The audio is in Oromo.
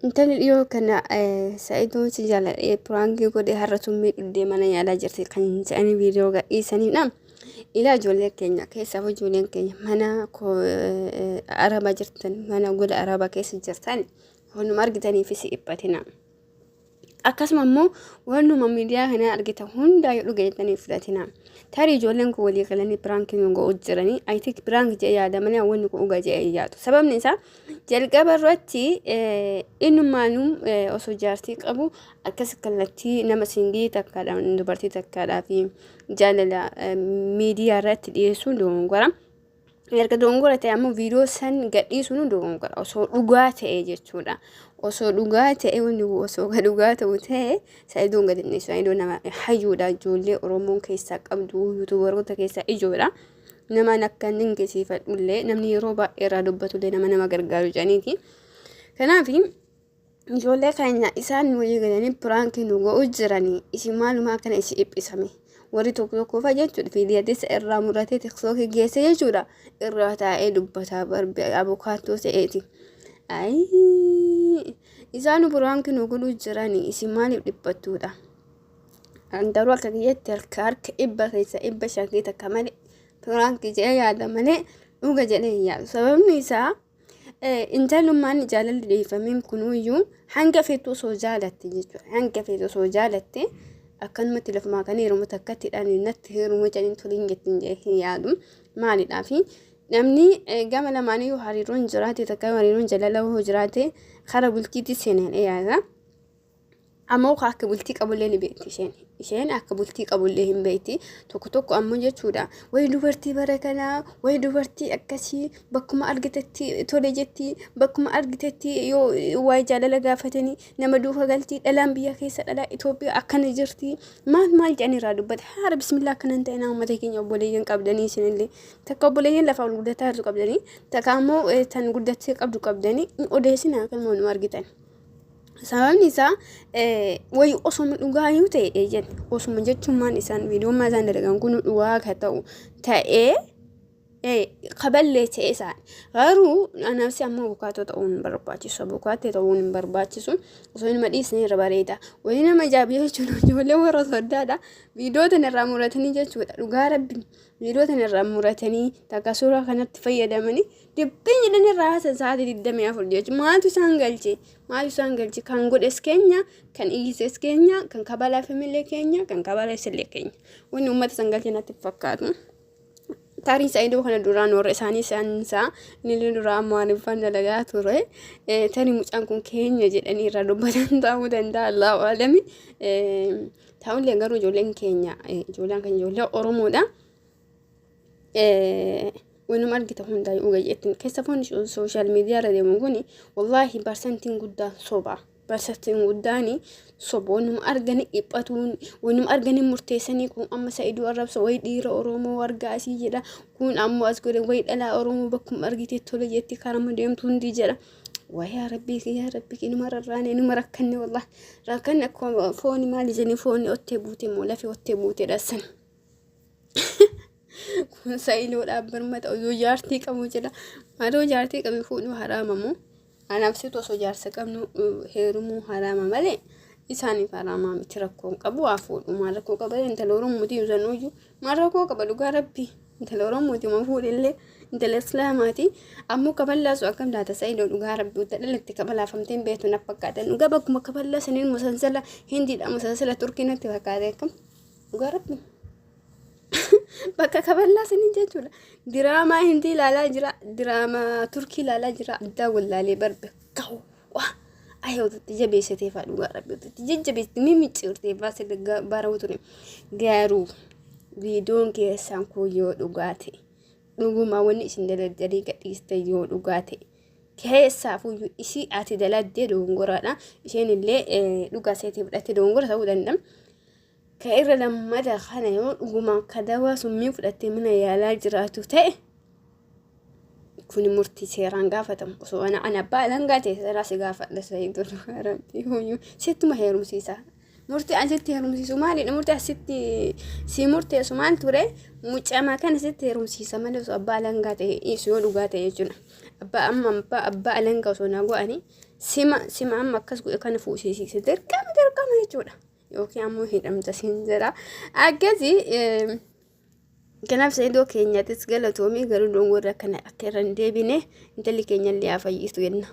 Intalli dhiyoo kana Sa'idoon si jaaladhee piraankii godhee har'a summii dhuddee mana yaalaa jirti kan jedhanii viidiyoo gadhiisanidha. Ilaa ijoollee keenya keessaaf ijoolleen keenya mana araba jirtan mana gola araba keessa jirtan wanuma argitaniifis dhiphatina. Akkasuma immoo wannuma miidiyaa kanaa argitan hundaa yoo dhuga jettanii fudhatina. Tarii ijoolleen kun walii galanii piraankii nu godhu jiranii. I think piraank jedhee yaada malee wanni kun dhuga jedhee hin yaadu. Sababni isaa jalqaba irratti innumaanuu osoo jaartii qabu akkas kallattii nama singii takkaadhaan dubartii takkaadhaa fi jaalala miidiyaa irratti dhiyeessuun dogongora. Erga dogongora ta'e ammoo viidiyoo san gadhiisuun dogongora. Osoo dhugaa ta'e jechuudha. Osoo dhugaa ta'e wanni kun osoo ka dhugaa ta'u ta'e Sa'idoon gadi hin dhiisu. Sa'idoon nama hayyuudha. Ijoollee Oromoon keessaa qabdu yuutuubaroota keessaa ijoodha. Namaan akka inni dinqisiifadhullee namni yeroo baay'ee irraa dubbatullee nama nama gargaaru jedhaniiti. Kanaaf Ijoollee keenya isaan walii galanii piraankii nu godhu jiranii isin maalumaa akkana isin dhiphisame warri tokko tokko fa'a jechuudha fiidiyatisa irraa muratee tiktookii geesse jechuudha irraa taa'ee dubbataa barbe abukaattoo ta'eeti. Ayii isaan piraankii nu godhu jiranii isin maaliif dhiphattuudha? An garuu akka kiyyatti harka harka dhibba keessa dhibba shankii takka malee piraankii jedhee yaada malee dhuga jedhee hin yaadu. Sababni isaa Intalummaan jaalalli dhiifamiin kunuyyuu hanga feetu osoo jaalatte jechuudha. Hanga feetu osoo jaalatte akkanumatti lafumaa kan heerumu takkatti dhaan natti heerumu jedhanii toliin jettiin jedhee hin yaadu. Maalidhaafi namni gama lamaaniyyuu hariiroon jiraate takka hariiroon jaalala hoo jiraate kara bultiitti seenee yaada. Ammoo ka akka bultii qabullee ni beekti isheen. Isheen akka bultii qabullee hin beekti. Tokko tokko ammoo jechuudha. Wayi dubartii bara kanaa, wayi dubartii akkasii bakkuma argitetti tole jetti, bakkuma argitetti yoo waa'ee jaalala gaafatanii nama duuka galti, dhalaan biyya keessa dhalaa Itoophiyaa akkana jirti. Maal maal jedhanii irraa dubbata. Haara bismillaa akkana hin ta'in uummata keenya obboleeyyan qabdanii isinillee. Takka obboleeyyan lafaa ol guddataa jirtu qabdanii, takka ammoo tan guddattee qabdu qabdanii hin odeessinaa kan nu argitan. Sababni isaa wayi osuma dhugaa yoo ta'e eeyyan osuma jechummaan isaan viidiyoommaa isaan dalagan kun dhugaa akka ta'u ta'ee kaballee ta'e isaan garuu anaafsi ammoo abukaatoo ta'uun hin barbaachisu abukaatee ta'uun hin barbaachisu osoo inuma dhiisne irra bareeda wayii nama ajaa'iba jechuun ijoollee warra soddaadha viidiyoo tana irraa muratanii jechuudha dhugaa rabbi viidiyoo tana irraa muratanii takka suuraa kanatti fayyadamanii Dubbiin jedhan irraa haasan sa'aatii 24 jechuun maaltu isaan galche? Maaltu isaan galche? Kan godhes keenya, kan iyyises keenya, kan kabalaafamillee keenya, kan kabaleessillee keenya. Wanni uummata san galche natti hin fakkaatu. Tarii Sa'idoo kana duraan warra isaanii isaan isaa inni duraa ammoo Amaariffaan dalagaa ture. Tarii mucaan kun keenya jedhanii irraa dubbatan ta'uu danda'a. Allahu alami. Ta'ullee garuu ijoolleen keenya ijoolleen keenya ijoollee Oromoodha. Wanuma argita hundaa dhuga jettin keessa foon sooshaal miidiyaa irra deemu kuni wallaahi parsantiin guddaan soba parsantiin guddaan soba wanuma argani dhiphatuun wanuma argani murteessanii kun amma sa'iduu arrabsa wayi dhiira oromoo argaa asii jedha kun ammoo as godhe wayi dhalaa oromoo bakkuma argite tole jetti karama deemtu hundi jedha wayi yaa rabbii yaa rabbii inuma rarraane inuma rakkanne wallaahi rakkanne akkuma fooni maali jedhanii fooni ottee buute moo lafee ottee buute dhassan. Kun sa'iloodhaaf birmata osoo jaartii qabu jedha. Adoo jaartii qabu fuudhuu haraama moo? Anaaf situ osoo jaarsa qabnu heerumuu haraama malee isaaniif haraamaa miti rakkoo hin qabu haa fuudhu maal rakkoo qaba intala oromooti yuusanuyyuu maal rakkoo qaba dhugaa rabbi intala oromooti ma fuudhillee intala islaamaati ammoo kaballaasu akkam laata sa'idoo dhugaa rabbi uta dhalatti kabalaafamtee hin beektu na fakkaatan dhugaa bakkuma kaballaa saniin musansala hindiidha musansala turkii natti fakkaate akkam Dhugaa rabbi. Bakka kaballaa sanii jechuudha. Diraamaa hindii ilaalaa jira. Diraamaa turkii ilaalaa jira. Addaa wallaalee barbe kawwa. Ayoo ututti jabeessitee faa dhugaa rabbi ututti jajjabeessite mimicciirtee faa sirri baruu ture. Garuu viidiyoon keessaan kun yoo dhugaa ta'e dhuguma wanni isin daladdanii gadhiiste yoo dhugaa ta'e keessaafuyyuu isii ati daladdee dogongoraadha. Isheen illee dhugaa seetii fudhattee dogongora ta'uu danda'a. Ka irra lammata kana yoo dhugumaan ka dawaa summii fudhattee mana yaalaa jiraatu ta'e kun murtii seeraan gaafatamu. Osoo ana ana abbaa alangaa ta'e seeraa si gaafadha sa'iidoo dhugaa rabbii huyyuu sittuma heerumsiisa. Murtii an sitti heerumsiisu maalidha? Murtii asitti si murteessu maal ture? Mucama kana sitti heerumsiisa malee osoo abbaa alangaa ta'e dhiisu yoo dhugaa ta'e jechuudha. Abbaa amma abbaa alangaa osoo naa go'anii Sima sima amma akkas godhe kana fuusiisiise dirqama dirqama jechuudha. Yookiin ammoo hidhamta siin jedha. Akkasii kanaaf Sa'idoo keenyattis galatoomii garuu dongorra kana akka irra hin deebine intalli keenya illee haa fayyistu jenna.